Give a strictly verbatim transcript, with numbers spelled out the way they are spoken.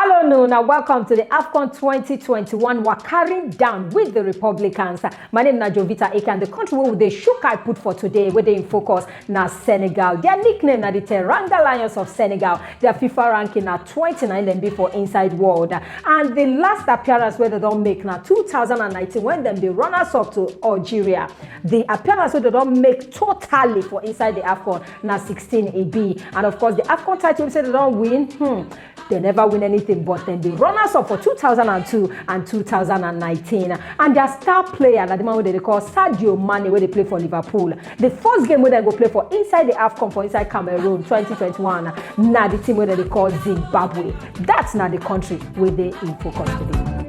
Hello, no, now welcome to the AFCON twenty twenty-one. We're carrying down with the Republicans. My name na Jovita Eke, and the country where they shook I put for today, where they in focus na Senegal. Their nickname na the Teranga Lions of Senegal. Their FIFA ranking na twenty-nine, dem be for inside world. And the last appearance where they don't make na two thousand and nineteen, when them they run us up to Algeria. The appearance where they don't make totally for inside the AFCON na sixteen A B. And of course, the AFCON title say they don't win. Hmm. They never win anything, but then they run us up for two thousand and two and two thousand and nineteen. And their star player, na the man wey they call Sadio Mane, where they play for Liverpool. The first game where they go play for inside the AFCON for inside Cameroon twenty twenty-one, na the team where they call Zimbabwe. That's not the country where they in focus today.